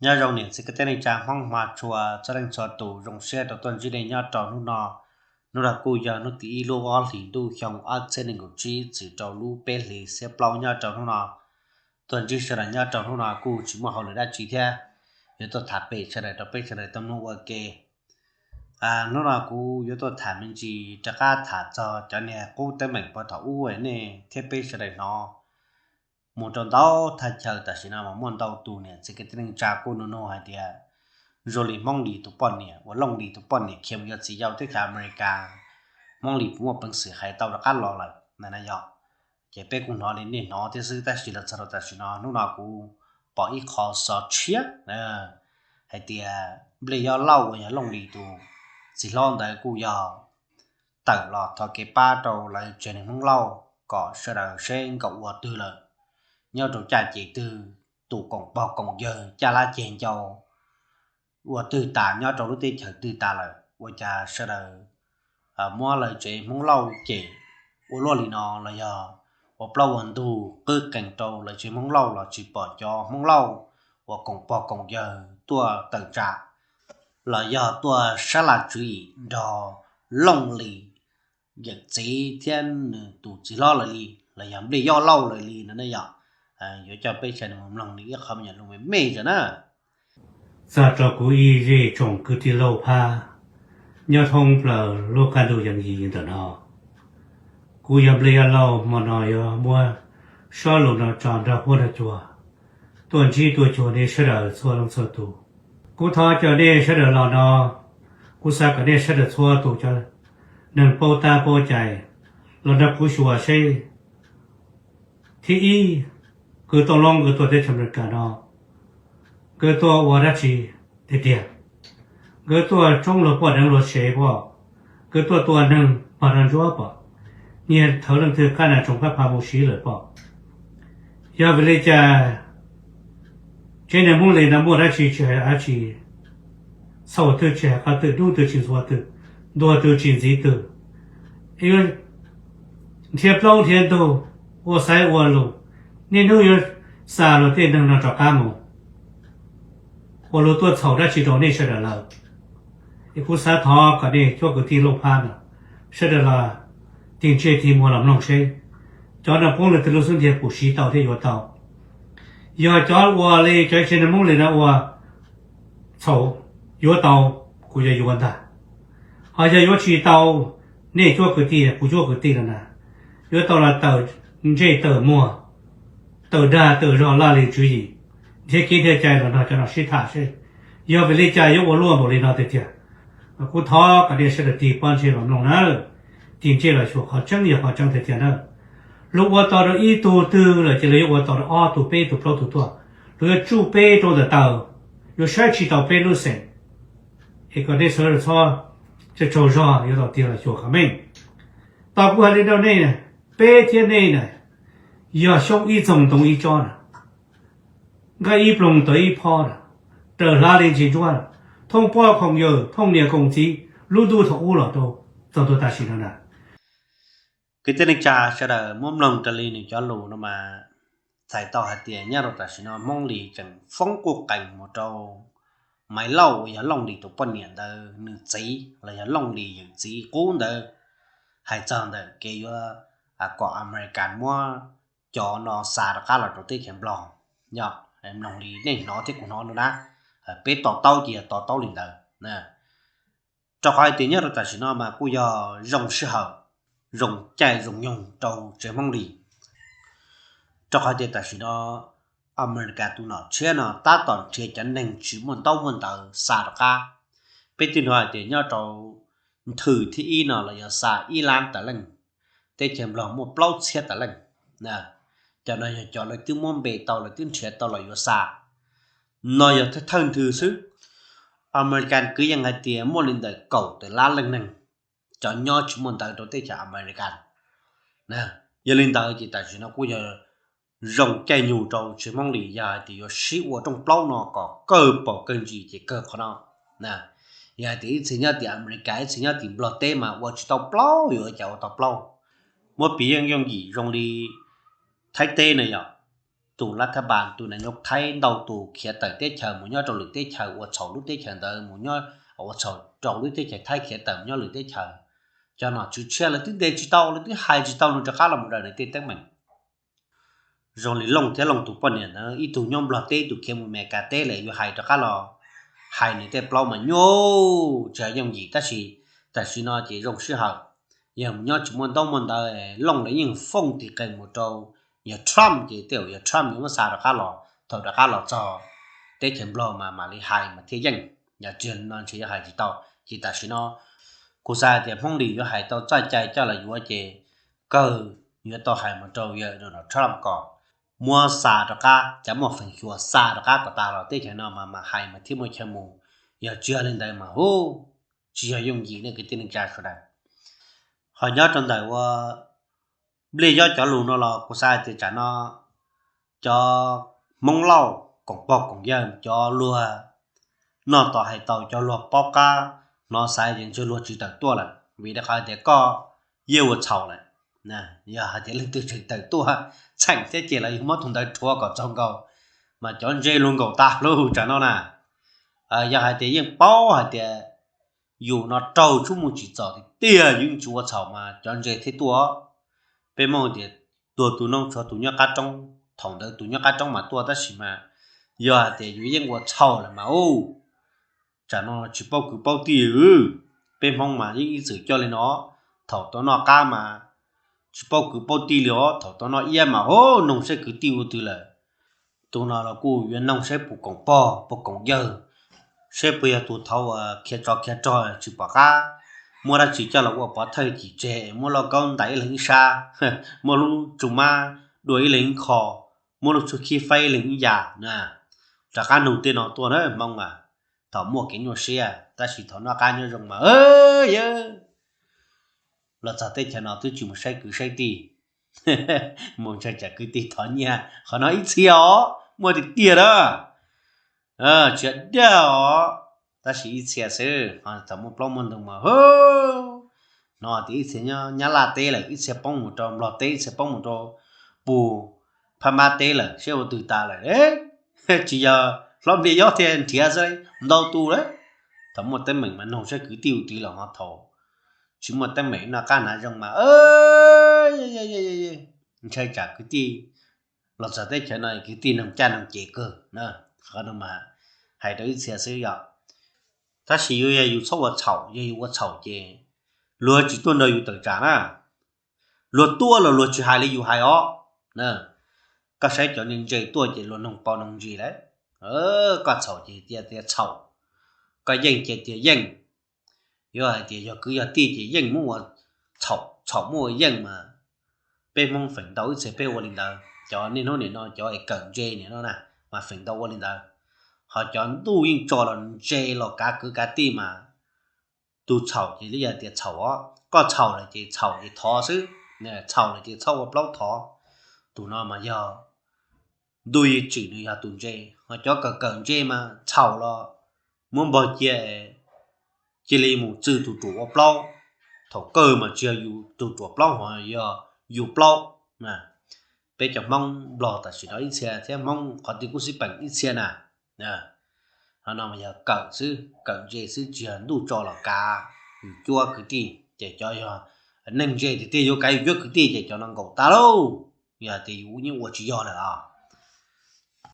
Nyob zoo niam txiv kwv tij neej tsa Hmoob hmov tshua txhua leej txhua tus, zoo siab rau tuaj ntsib nej nyob rau hnub no. Hnub no kuj yog hnub tim ib lub ob hlis ntuj xyoo ob txhiab nees nkaum tsib txwm rau lub peb hlis xiab plaub nyob rau hnub no. Tuaj ntsib sawv daws nyob rau hnub no kuj tsis muaj hauj lwm dab tsi thiab, yuav tuaj tham pem sawv daws rau peb sawv daws tau mloog ua ke. Hnub no kuv yuav tuaj tham me ntsis rov qab tham txog cov niag qub teeb meem puag thaum ub nej thiab peb sawv daws hnov mus rau ntau thaj chaw tam sim no mas muaj ntau tus niam txiv kwv tij neej tsa kuj nug nug hais tias, zoo li Hmoob Lis tus poj niam uas Looj Lis tus poj niam khiav mus yuav txiv yau teb chaws Amelikas, Hmoob Lis puas muaj peev xwm hais tau rov qab los lawm na yog. Ces peb kuj hnov li nej hnov thiab xwb, tab sis los txog rau tam sim no hnub no kuv pom ib qho xov tshiab hais tias Nplij Yob Lauj uas yog Looj Lis tus txiv hlob ntawd kuj yog tawm los thov kev pab rau lawv tsev neeg Hmoob Lauj kom sawv daws seb nkawd ua twg lawm, nyob rau caj ces twg, tus koom pog koom yawg caj lab ceg ncau ua twg tas, nyob rau lub teb chaws twg tas lawm, ua cas sawv daws muab lawv tsev Hmoob Lauj cem ua luaj li no los yog ua plaub ua ntug qwb qees rau lawv tsev Hmoob Lauj los tsis pom cov Hmoob Lauj uas koom pog koom yawg tuaj tawm tsam los yog tuaj sab laj tswv yim nrog Looj Lis yawm txiv thiab nws tus txiv hlob lawm li, los yog Nplij Yob Lauj lawm li no ne yom. Yuav coj peb sawv daws mus mloog nws ib qho me nyuam lus me me tso na. Txog rau kuv ib zej tsoom kwv tij laug phab nyob thoob plaws lub qab ntuj yees yim ntawm no, kuv yog Nplij Yob Lauj hmo no yuav muab sob lus no tso nrog huab nrog cua tuaj ntsib tuaj cuag nej sawv daws txhua leej txhua tus. Kuv thov caw nej sawv daws los no, kuv xav kom nej sawv daws txhua tus cov neeg paub tab paub cai los nrog kuv xyuas seb, thib ib, kwv Tooj Loob nkawd tuaj teb chaws Amelikas no, nkawd tuaj ua dab tsi tiag tiag? Nkawd tuaj tsoob luag poj deev luag sev pom, nkawd tuaj tua neeg pog rau ntsuab pom, nyiag thawv leej twg qab nas tsoos qab pha mus siv lawm pom. Yog vim li cas tsev neeg Hmoob Lis no muaj dab tsi tsis hais dab tsi, txhaum twg tsis hais qhov twg, dub twg tsis ntxhua twg, ntuag twg tsis ntxiv twg, yuav nrhiav plaub nrhiav ntug, ua xaiv ua lus, niaj hnub yuav xa luag tej neeg no rov qab mus, ua luag tuaj txhaum dab tsi rau nej sawv daws lawm. Es kuv xav thov kom nej cov kwv tij laug phab no sawv daws los tig ntsej tig muag los mloog seb, cov no poob leej twg lub xub ntiag pum siv tau thiab yuav tau. Yog cov ua li cov tsev neeg Hmoob Lis no ua txhaum yuav tau, kuv yuav yuav ntag. Ho yog yuav tsis tau, nej cuab kwv tij kuv cuab kwv tij no na, yuav tau los tawm ntsej tawm muag, tawm dag tawm zog laj lim tswv yim, nrhiav kev nrhiav cai los nrog cov no sib tham seb yog vim li cas yuav ua luaj npaum li no tiag tiag. Kuv thov kom nej sawv daws tig pob ntseg los mloog nawb, tig ntsej los xyuas qhov tseeb yog qhov tseeb tiag tiag nawb. Luag ua tau rau ib tug twg lawm ces luag yuav ua tau rau ob tug peb tug plaub tug tuaj, luag yuav tsuj peb rau ntawm taw, yuav saib tsis taus peb lub xeem. Es kom nej sawv daws txhob tsaug zog, yuav tau tig los xyuas qhov meej. Tos kuv hais li rau nej, peb thiab nej na, yog xyoob ib txoog ntoo ib tsob na, nqaij ib ploog tawv ib phob na, raws hlav li ntsis ntsuab, thooj poj khoom yawg thooj niam koom txiv lub ntuj thaum ub los rau txog ntua tam sim no na. Kwv tij neej tsa sawv daws muab mloog raws li nws cov lus no mas txhais tau hais tias nyob rau tam sim no Hmoob Lis tseem foob quj qees mus rau Maiv Lauj uas yog Looj Lis tus poj niam ntawd nws txiv los yog Looj Lis yawm txiv qub ntawd, hais txog ntawm kev yuav kom Amelikas muab cov no xa rov qab los rau teb chaws Nplog. Yog mloog li nej hnov thiab kuv hnov no na, peb to taub ces yog to taub li ntawd. Rau qhov hais tias nyob rau tam sim no mas kuj yog zoo sij hawm, zoo caij zoo nyoog rau tsev Hmoob Lis, rau qhov tias tam sim no Amelikas tus nom tshiab no tab tom nrhiav cov neeg tsis muaj ntaub muaj ntawv xa rov qab. Peb twb hnov hais tias nyob rau nthwv thib ib no los yuav xa ib lab tawm leej, teb chaws Nplog muaj plaub txhiab tawm leej. Cov no yog cov lawv twb muab npe tau, lawv twb nrhiav tau los yuav xa. No yog thawj thawj nthwv xwb. Amelikas kwv yees hais tias muaj li ntawm kaum tawm lab leej neeg cov nyob tsis muaj ntawv rau teb chaws Amelikas. Yog li ntawd ces tam sim no kuj yog zoo caij nyoog rau tsev Hmoob Lis yog hais tias yuav sib ua rooj plaub no kom kawg paus kawg ntsis ces kawg qhov no. Yog hais tias ib txhia nyob tim Amelikas, ib txhia nyob tim Nplog teb mas ua tsis tau plaub, yuav ua cas ua tau plaub. Muab piv yeej yooj yim zoo li Thaib teb na yom, tus lav thaj npas, tus nas nyos Thaib ntau tus khiav tawm teb chaws mus nyob rau lwm teb chaws, ua txhaum lub teb chaws ntawd mus nyob, ua txhaum rau lub teb chaws Thaib khiav tawm mus nyob lwm teb chaws. Cov nom tswv tshiab lawv twb ntes tsis tau, lawv twb hais tsis tau nws rov qab los mus daws nws tej teeb meem. Zoo li Looj thiab Looj tus poj niam ntawd, ib tug nyob Nplog teb, ib tug khiav mus Amelikas teb lawm, yuav hais rov qab los hais nws tej plaub mas nyuaj, tsis yog yooj yim. Tab sis tam sim no ces zoo sij hawm, yog mus nyob tsis muaj ntaub muaj ntawv, Looj lawv yeej fooj tis qees mus rau yawg Trump, ces tej zaum yawg Trump yuav muab xa rov qab los. Thaum rov qab los txog teb chaws Nplog mas mam li hais mas thiaj yeej. Yog tsis li no ntshe yuav hais tsis tau. Ces tam sim no kuv xav hais tias Hmoob Lis yuav hais tau txoj cai coj los yuav ces kawg yuav tau hais mus rau yawg Donald Trump kom muab xa rov qab, cov muaj feem xyuam xa rov qab kom tas los teb chaws no mas mam hais mas thiaj muaj chaw mus. Yog tsis yog li ntawd mas hu, tsis yog yooj yim nej kwv tij neej tsa sawv daws. Ho nyob rau ntawm ua Npliaj Yob cov lus no los kuv xav hais tias tsam no cov Hmoob Lauj koom pog koom yawg, cov luag noj tau hais tau, cov luag paub qab hnov xaiv ces ntshe luag tsis tawm tuaj lawm, vim rau qhov tias koj yeej ua txhaum lawm. Yog hais tias leej twg tseem tawm tuaj txheem thiab ces lawv yuav muab tus ntawd rhuav kom txaus nkaus, mas cov ntse luag nkaum tas lub tsam no na. Yog hais tias yeej paub hais tias yus no raug tsuj mus tsim txom tiag tiag, yus yeej tsis ua txhaum mas cov ntse thiaj tuaj. Peb Hmoob tias tuag tus noob tshuav tus nyob qab roob, thaum ntawd tus nyob qab roob mas tuaj, tab sis mas yog hais tias yus yeej ua txhaum lawm mas u, tsam no tsis paub kwv paub tij. Peb Hmoob mas yeej ib txwm coj li no, thaum tau noj qab mas tsis paub kwv paub tij li os, thaum tau noj iab mas ho noog saib kwv tij ua twg lawm. Tus no los kuj yuav noog saib puas koom pog puas koom yawg, saib puas yog tus thaud uas khiav tsov khiav rog tsis pom qab, muab dab tsi coj los ua pov thawj cim tseg, muab lauj kaub ntais ib leeg ib sab, muab lub tsu mab dua ib leeg ib qho, muab lub tshuab khib faib ib leeg ib yam na. Rov qab noog tej no tuaj na Hmoob a, thaum muaj kev nyuaj siab, tab sis thaum noj qab nyob zoo mas yawg los txog teb chaws no twb tsis mus saib kwv saib tij, mus ntshai tsam kwv tij thov nyiaj, qhov no ib txhia os, muaj tiag tiag na. Tsis yog dag os, tab sis ib txhia xwb, ho thaum muaj plaub muaj ntug mas hu, no tias ib txhia nyob Nyab Laj teb lawm, ib txhia poob mus rau Nplog teb, ib txhia poob mus rau pus Phab Mab teb lawm, seb ua twg tas lawm. Tsis yog hlob Npliaj Yob thiaj nrhiav xwb, ntau tus lawm. Thaum muaj teeb meem mas noog saib kwv tij ua twg los ho, thaum tsis muaj teeb meem noj qab hnav zoo mas ntshai tsam kwv tij los txog teb chaws no kwv tij noog caj noog ces kawg na. Qhov no mas hais rau ib txhia xwb yom. Tab sis yus yog yus txhob ua txhaum, yog yus ua txhaum ces luag tsis tuaj nrog yus tawm tsam na. Luag tuaj los luag tsis hais li yus hais os. Koj saib cov ntse ntse tuaj ces luag noog pau noog ntsis lawm. Koj txhaum ces tias tias txhaum, koj yeej ces tias yeej. Yuav hais tias yog kwv yog tij ces yeej muab ua txhaum, txhaum muab ua yeej mas peb Hmoob feem ntau ib txhia peb ua li ntawd. Cov niaj hnub nim no cov es kawm ntse nim no na mas feem ntau ua li ntawd. Ho cov ntuj yeej tso los ntse los kav kwv kav tij mas tus txhaum ces li yog tias txhaum os, koj txhaum lawm ces txhaum ces thov xwb, txhaum lawm ces txhob ua plaub thov. Tus no mas yog ntuj yeej tsim nws yog tus ntse. Ho cov kawm kawm ntse mas txhaum los muab npog cia, cia li mus txwv tus ruam ua plaub. Thaum kawg mas tsis yog yus tus ruam plaub ho yog yus plaub. Peb cov Hmoob Nplog tam sim no ib txhia thiab Hmoob qhov twg kuj xij peem ib txhia na. Qhov no mas yog kawm xwb, kawm ntse xwb, tsis yog ntuj tso los kav yus cuab kwv tij. Ces cov yog neeg ntse tiag tiag yuav kav yus cuab kwv tij ces cov no nkaum tas lauj. Yog tias yus yeej ua tsis yog lawm os.